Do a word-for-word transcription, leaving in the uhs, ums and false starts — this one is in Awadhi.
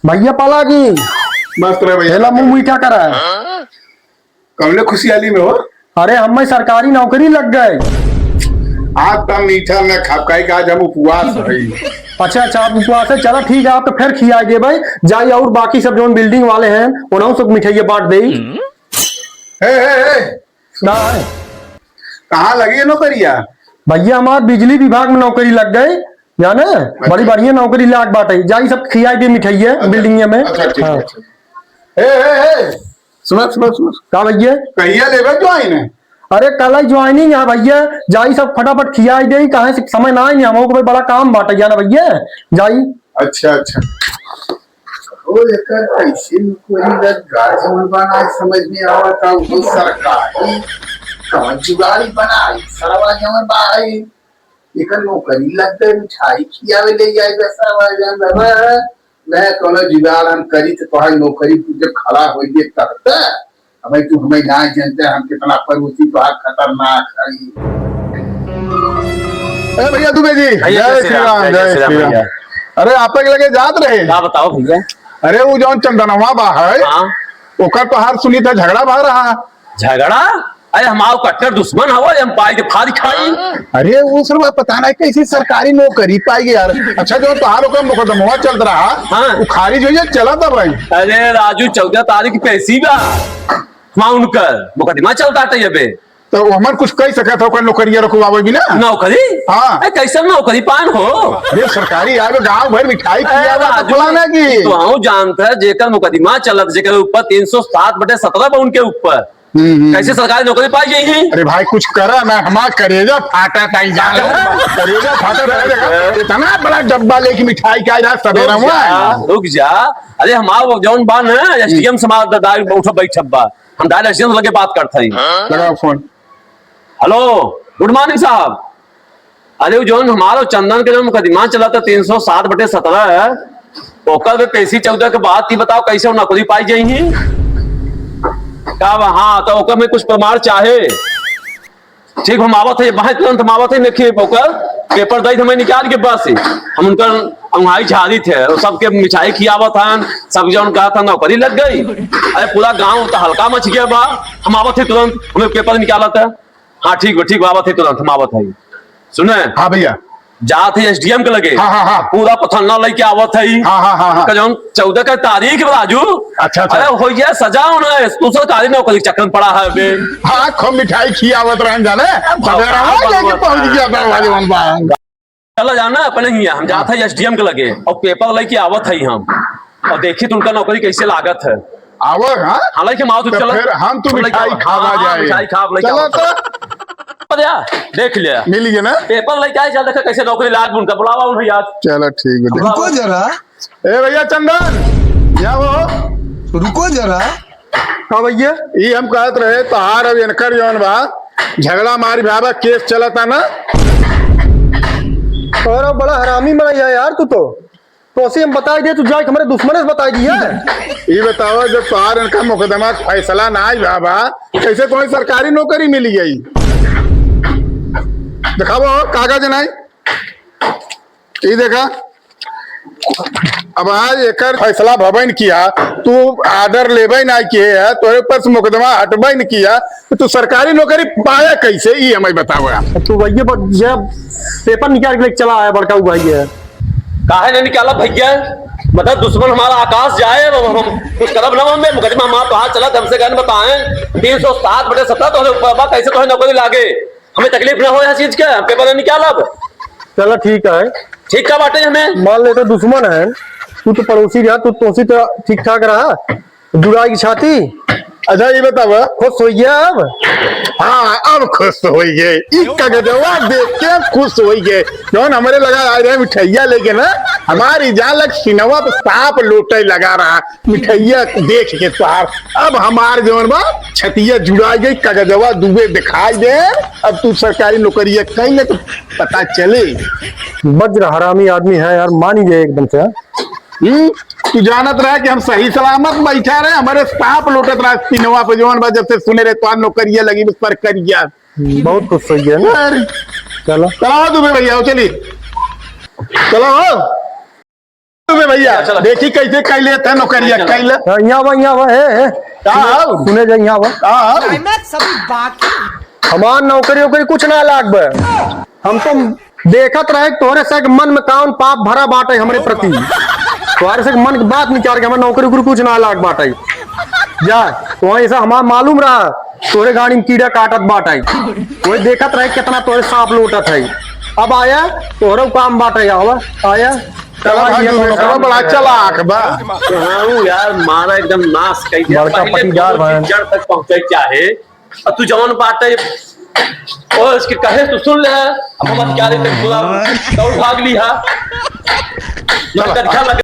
भइया पालागी। मस्त रहे भइया। हेला मुँह मीठा करा। कौने खुशियाली में हो? अरे, हमें सरकारी नौकरी लग गए। आज तम मीठा न खाब, काहे कि आज हम उपवास हई। अच्छा, अच्छा, आप उपवास है, चला ठीक है, आपके फिर खियाई देबे। जाई और बाकी सब जौन building वाले हैं, उन्हों सब मिठाइया बाँट देई। हे, हे, हे। का है? कहाँ लगी है नौकरिया? भइया, हमार बिजली विभाग में नौकरी लग गई, जाने? अच्छा। बड़ी बढ़िया नौकरी लाग बाटे। जाई सब खियाई दे मिठाइया अच्छा, building में। अच्छा, ठीक है, हाँ। अच्छा। ए, ए, ए, सुनो, सुनो, सुनो। का भइया? कहिया लेबे join है? अरे, कल ही joining है भइया, जाई सब फटाफट खियाई दे, काहे से समय ना है, हमको भाई बड़ा काम बाटे, जाना भइया, जाई। अच्छा, अच्छा। ओ, एकर कैसे नौकरी लग गा, जवन बा ना समझ में आवत, वो सरकारी कवन जुगाड़ी बनाई, सरवा जवन बा है, एकर नौकरी लग गई, मिठाई खियावे ले जाए बे सरवा जवन बा, मैं कौनो जुगाड़ हम करी तो तोहार नौकरी तू जब खड़ा होइबे तब त। अबे तू हमें ना जानते, हम कितना पड़ोसी तोहार खतरनाक हई। ए भइया दुबे जी, भइया, जय श्री राम, जय श्री राम भइया। अरे आप के लगे जात रहे। का बताओ भइया? अरे वो जौन चंदनवा बा है, हाँ। ओकर तोहार सुनी था झगड़ा भा रहा। झगड़ा? अरे हमार कट्टर दुश्मन हवा, हम पाई के फाड़ खाई। अरे वो सरवा पता नहीं कैसी सरकारी नौकरी पाई यार। अच्छा जो तोहार ओकर मुकदमवा चलत रहा, हाँ। वो खारिज हो गया, चला था भाई। अरे राजू, चौदह तारीख पेशी बा। वहाँ उनकर मुकदमा चलता था ये बे। तो वो हमन कुछ कह सकत हो, ओकर नौकरिया रुकवावे भी ना? नौकरी? हाँ। ए, कैसन नौकरी पान हो? अरे सरकारी आवे, गांव भर मिठाई ए, खियावे तो राजू, फलाना की। तो हम जानत है, जेकर मुकदमा चलत, जेकर ऊपर तीन सौ सात बटे सत्रह बा उनके ऊपर। हम्म, हम्म। कैसे सरकारी नौकरी पाई जाई है? अरे भाई कुछ करा ना, हमार करेजा फाटा ताई जान। करेजा फाटा ताई जान। इतना बड़ा डब्बा लेके मिठाई का रहा सवेरा रुक जा, हुआ। रुक जा। अरे हमार वो जौन बा ना, एसडीएम समाज दा-, दा-, उठा बैठब बा। हम डायरेक्ट एसडीएम लगे बात करत हई। लगाओ फोन। हेलो, गुड मॉर्निंग साहब। अरे, वो जौन हमारो चंदन के जौन मुकदमा चला था तीन सौ सात बटे सत्रह, ओकर में पेशी चौदह के बाद, ती बताओ कैसे वो नौकरी पाई जाई ही? का बा? हाँ, तो ओकर में कुछ प्रमाण चाहे। ठीक, हम आवत है, बाहर तुरंत हम आवत है, देखिए ओकर पेपर दई हमें निकाल के बस ही। हम उनकर अंगुहाई झाड़ी थे, वो सबके मिठाई खियावत हन, सब जौन कहा था नौकरी लग गई। अरे पूरा गांव तो हल्का मच गया बा। हम आवत है तुरंत, हमें पेपर निकालत है। हाँ ठीक बा, ठीक बा, आवत है तुरंत, हम आवत है। सुने? हाँ भइया। जात है एसडीएम के लगे। हाँ, हाँ, हाँ। पूरा पथन्ना लेके आवत है। हाँ, हाँ, हाँ, हाँ। का जौन चौदह का तारीख बा राजू। अच्छा, अच्छा। अरे हो गया सजा होना है, तू सरकारी नौकरी के चक्कर में पड़ा है बे। हाँ, खूब मिठाई खियावत रहन जाने। अब सवेरा हाँ, लेके हाँ, पहुंच हाँ। गया दरवाजे वन बा। चला जाना अपने ही, हम जात है एसडीएम के लगे और पेपर लेके आवत है हम। और देखी तो उनका नौकरी कैसे लागत है। आवा, हाँ? हालांकि हम आवत तो चला। फिर हम तो मिठाई खावा हाँ, हाँ, जाए। मिठाई खाब, लेके चला आवत। तो। अरे यार, देख लिया। मिल गया ना? पेपर लेके आए, चल देखा कैसे नौकरी लाग उनका, बुलावा उन्हें यार। चला ठीक है। बुलावा। रुको जरा। ए भइया चंदन, क्या हो? रुको जरा। हाँ भइया। ई हम कहत रहे, तोहार अब इनकर जौन बा, झगड़ा मारी भावा, केस चलता ना। अरे बड़ा हरामी मनई है यार तू तो। तोसे हम बताई दे, तू जाके हमरे दुश्मन से बताई दिया। ई बतावा, जब तोहार इनका मुकदमा के फैसला ना आई भावा, कैसे तुम्हें सरकारी नौकरी मिली गई? दिखावा कागज नहीं। ई देखा, अब आज एकर फैसला भबे न किया, तू आर्डर लेबे ना किए है, तोरे ऊपर से मुकदमा हटबे न किया, तो तू सरकारी नौकरी पाया कैसे, ई हमें बतावा। तू भइया पर जब पेपर निकाल के लेके चला आया बड़का भाई है। काहे नहीं निकाला भइया? मतलब दुश्मन हमारा आकाश जाए, हम, हम कुछ करब ना, हमें मुकदमा हमारा तो हाथ चला, हमसे कहने बताएं, तीन सौ सात बटे सत्रह तो हमें ऊपर बा, कैसे तो नौकरी लागे? हमें तकलीफ ना हो यह चीज के, हम पेपर नहीं निकालब। चला ठीक है। ठीक का बाटे हमें? मान ले तो दुश्मन है, तू तो पड़ोसी रहा, तू तोसी तो ठीक ठाक रहा, जुड़ाई की छाती। अच्छा ये बतावा। खुश हो गया अब? हाँ अब खुश हो गए, ई कगजवा देख के खुश हो गए। जौन हमरे लगा आ रहे मिठाइया लेके ना, हमारी जान लग सिनवा पे सांप लोटे लगा रहा। मिठाइया देख के तोहार अब हमार जवन बा छतिया जुड़ा गई, कगजवा दुबे दिखाई दे। अब तू सरकारी नौकरिया कहीं ना तो पता चले। वज्र हरामी आदमी है यार, मान ही गए एकदम से। हम्म, तू जानत रहा कि हम सही सलामत बैठा रहे, हमारे सांप लोटत रहा सीनवा पे जवन बा, जब से सुने रहे तोहार नौकरिया लगी बस पर कर गया। बहुत खुश हो गया ना। अरे। चलो। चलो दुबे भइया, चली। चलो। बे भैया, चलो। देखी कैसे कैले थे नौकरिया, चलो। कैले। हाँ, यहाँ बा, यहाँ बा, हे, हे। का हाल? सुने जा, यहाँ बा। का हाल? क्लाइमैक्स अभी बाकी। हमार नौकरी ओकरी कुछ ना लाग बे। हम तो देखत रहे तोहरे से मन में कौन पाप भरा बाटे हमरे प्रति। तोहरे से मन के बात निकाल के हमार नौकरी ओकरी कुछ ना लाग बाटे। जा, तो ऐसा हमार मालूम रहा, तोहरे गाड़ी में कीड़ा काटत बाटे। वही देखत रहे कितना तोहरे सांप लोटत है। अब आया, तोहरे काम बाटे, आवा, आया। चला भाई, ये तू दोनों देखा, बड़ा चालाक बा। हाँ यार, मारा एकदम नाश कर दिया। बड़का पहले पटीदार कौनो बहन। चीज जड़ तक पहुंचे चाहे, और तू जवन बात है, ओ, इसके कहे तू सुन ले, अब हम अधिकारी तक पूरा दौड़ भाग ली हा। चला।